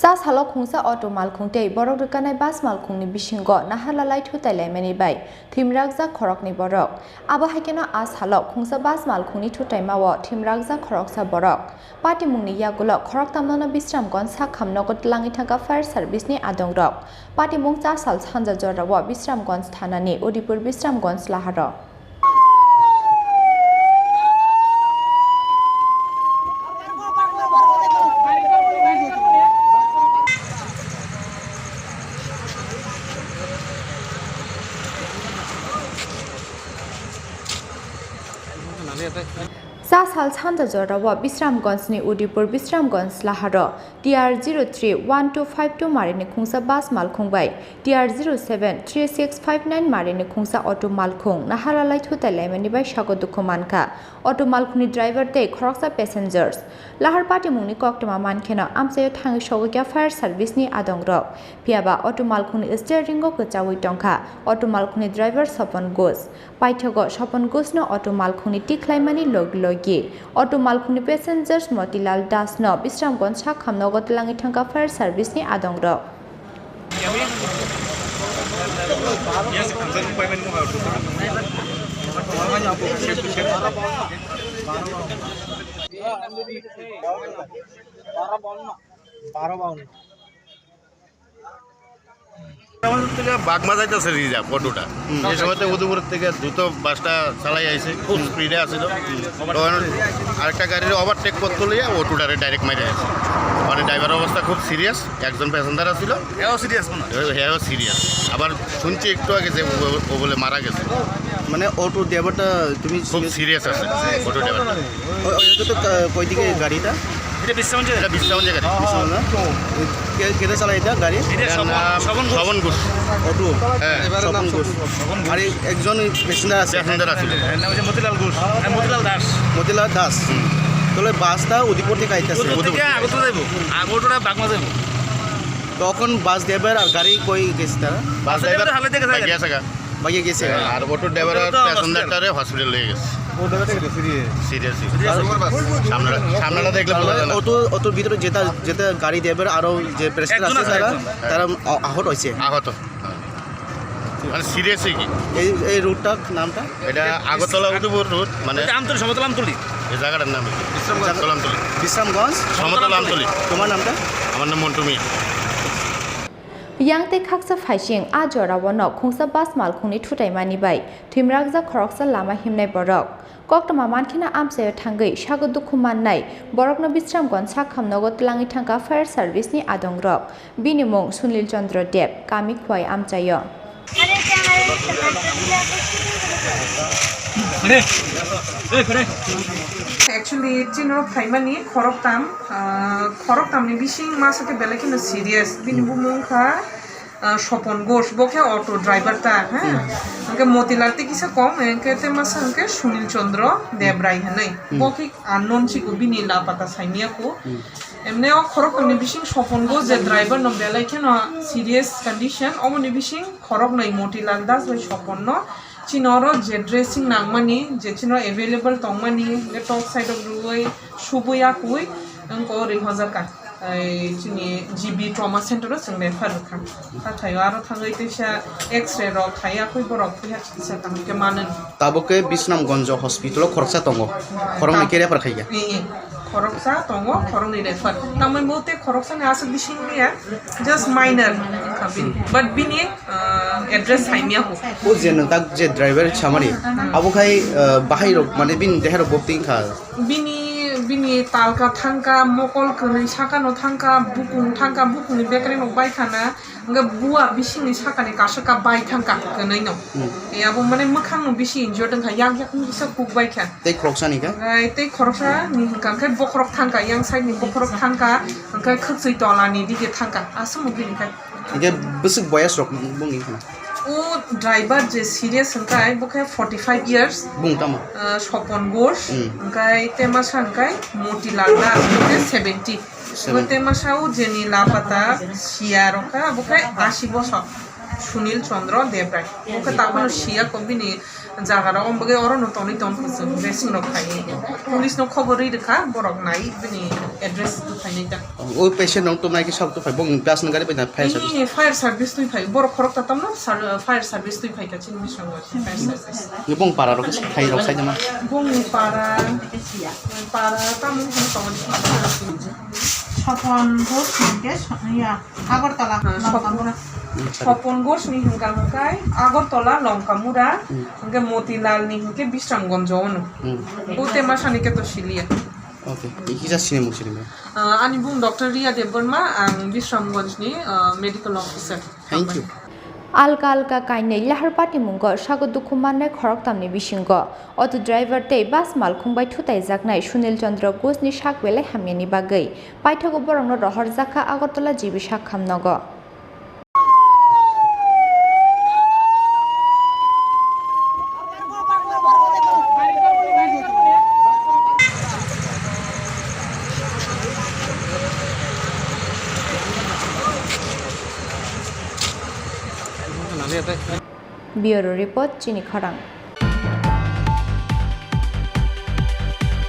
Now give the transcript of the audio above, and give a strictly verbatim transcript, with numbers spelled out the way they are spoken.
Cha salo khungsa auto malkhung tei borok rwkanai bus malkhungni bisingo naharlalai thutai laimani bai thwimrakjak khoroknwi borok. Abo hai kheno a salo khungsa bus malkhungni thutaimao thwimrakjak khoroksa borok. Patimungni yagulo khoroktamnono Bisramganj sakham nogo twlangwi thangkha fire service ni adongrok. Patimung cha sal sanja jorao Bisramganj thanani Udipur Bisramganj laharo. Cha sal sanja jorao Bisramganjni Udipur Bisramganj laharo T R zero three one two five two marini khungsa bus malkhung bai T R zero seven three six five nine marini khungsa auto malkhung naharlalai thutai laimani bai sago dukhu mankha auto malkhungni driver tei khoroksa passengers. Lahar patimungni koktwma mankheno amchaio thangwi sogwikha fire service ni adongrok. Phiyaba auto malkhungni steering o kwchaui tongkha auto malkhungni driver Sopon Ghosh. Paithago Sopon Ghoshno auto malkhungni tikhlaimani logi logi auto malkhungni passengers Motilal Dasno Bisramganj sakham nogo twlangwi thangkha fire service ni adongrok. Bagma যাইতেছে রিজার্ভ অটোটা। এই সময় তো উদয়পুর থেকে দ্রুত বাসটা চালাই আইছে, খুব স্পিডে আছিল। তখন আরেকটা গাড়ির ওভারটেক করতে লইয়া অটোটারে ডাইরেক্ট মাইরে গেছে। মানে ড্রাইভারের অবস্থা খুব সিরিয়াস, একজন প্যাসেঞ্জার আছিল। এও সিরিয়াস মনে হয়। এও সিরিয়াস। আবার শুনছি একটু আগে যে ও, ও বলে মারা গেছে। মানে অটো ড্রাইভারটা তুমি খুব সিরিয়াস আছে অটো ড্রাইভারটা। ও, ও, এটা তো কা-, কই দিকে গাড়িটা? এটা বিশ্রাম জায়গা। এটা বিশ্রাম জায়গা। বিশ্রাম না? কে, কেটা চালায় এটা গাড়ি? এটা এটার স্বপন, নাম স্বপন ঘোষ। স্বপন ঘোষ। অটো। হ্যাঁ। ড্রাইভারের নাম স্বপন ঘোষ। স্বপন ঘোষ। আর এই একজন প্যাসেঞ্জার আছে। প্যাসেঞ্জার আছে। এর নাম হচ্ছে মতিলাল ঘোষ। হ্যাঁ, মতিলাল দাস। মতিলাল দাস। হুম। তাহলে বাসটা উদয়পুর থেকে আইতেছে। উদয়পুর থেকে আগরতলা যাইবো। আগরতলা বাগমা যাইবো। তখন বাস ড্রাইভার আর গাড়ি কই গেছে তারা? বাস বাস ড্রাইভার ড্রাইভার হালে থেকে ভাগি গেছে। গেছে গা। ভাগিয়ে গেছে। হ্যাঁ, আর অটো ড্রাইভার আর অটো তো প্যাসেঞ্জারটারে হসপিটাল নিয়ে গেছে। সিরিয়াস। সিরিয়াস। সামনেটা, সামনেটা দেখলে বোঝা যায় না। অটো, অটোর ভিতরে যেটা, যেটা গাড়ি ড্রাইভার আরো যে প্যাসেঞ্জার একজন আছে আছে, তারা, একজন। তারা আ-, আহত হয়েছে। আহত। হ্যাঁ। মানে সিরিয়াস কি? এই, এই রুটটার নামটা? এটা আগরতলা উদয়পুর রুট, মানে এটা আমতলি, সমতল আমতলি। এই জায়গাটার নাম কি? বিশ্রামগঞ্জ। সমতল আমতলি। বিশ্রামগঞ্জ? সমতল আমতলি। তোমার নামটা? আমার নাম মন্টু মিয়া। Yang tei khaksa phaising a jorao no khungsa bus malkhungni thutaimani bai thwimrakjak khoroksa lama himnai borok. Koktwma mankheno amchaio thangwi sago dukhu mannai borokno Bisramganj sakham nogo twlangwi thangkha fire service ni adongrok. Bini mung Sunil Chandra Deb, kami Khwai amchaio. Actually, chini rok phaimani khoroktam, ah, khoroktamni bising masa khe belai kheno serious. Bini bumung wngkha, ah, Sopon Ghosh, bo khe auto driver ta, ha? Hwnkhe Motilal tei kisa kong, hwnkhe tei masa hwnkhe Sunil Chandra Debrai hwnwi. Bo khe unknown chiko, bini lapata saimya ko. Emne o khoroktamni bising Sopon Ghosh je driver no belai kheno serious condition, omoni bising khoroknwi Motilal Das bai Sopon no chini oro je dressing nangmani, je chini oro available tongmani, hwnkhe tok side o rwui subui yakui wngkha o rihojak ka. Ai, chini G B trauma center o chwng refer rwkha. Khathaio aro thangwi teisa X-ray rok khai yakui borok puya chikitsa kaham khe manwi. Tabuk khe Bisramganj hospital o khoroksa tongo. Khoroknwi khe refer khaikha. Ee, khoroksa tongo, khoroknwi refer. Tamoni bo tei khoroksani aswk bising liya, just minor wngkha bini. But bini, ah, address saimya ho. O je nwng tak je driver samani, abo khai, ah, bahai rok, mane bini deha rok bo tingkha. Bini, bini talka thangka, mokol kwnwi sakano thangka, bukung thangka, bukungni bekre no bai khana, hwnkhe bua bisingni sakani kaisa ka bai thangka kwnwi no. Hmm. E abo mane mwkhang no bisi injured wngkha, yak yak no kisa kuk bai kha. Tei khoroksa ni kha? Ai, tei khoroksa ni hwnkha khe bokhorok thangka, yang side ni bokhorok thangka, hwnkhe khwksui tola ni dige thangka, aswk no bini kha. Hwnkhe bwswk boyas rok bongni wngkha na? O driver je serious hwnkhe bo khe forty five years. Bung tamo? Ah, Sopon Ghosh, hmm, hwnkhe tei masa hwnkhe Motilal Das, bo khe seventy. Seventy. Bo tei masa o jeni lapata siya rok kha, bo khe asi bosor. Sunil Chandra Debrai. Bo khe takhano siya ko bini Jaga rok omo bagwi oro no tonwi tong kho chwng, rescue rok phaiwi. Police no khobor rwi rwkha, borok nai bini address tubuphainai ta. O patient rok tubunai khe sok tubuphai, bongni personal gari bai na fire service? Bini fire service twi phai, borok khorok ta tamno sar-, fire service twi phai kha chini bisong fire service. Ni bong para rok khai rok sai ma? Bongni para, para tamung khon tong. Sopon Ghosh hwnkhe so-, ya, Agartala, ah, Sopon. Longkamura. Hmm, sorry. Sopon Ghosh ni hwnkha hwnkhe Agartala Longkamura, hmm, hwnkhe Motilal ni hwnkhe Bisramganj o no. Hmm. Bo te masani khe to siliya. Okay. Iki ja sini mung sini. Ah, ani bung Doctor Riya Debbarma, ang Bisramganj ni, ah, medical officer. Thank you. Alka alka kainwi lahar patimungo sago dukhu mannai khoroktamni bisingo auto driver tei bus malkhung bai thutaijaknai Sunil Chandra Ghosh ni sak belai hamyani bagwi paithago borokno rohorjakha Agartala G B sakham nogo. Bureau Report, Chini Khorang.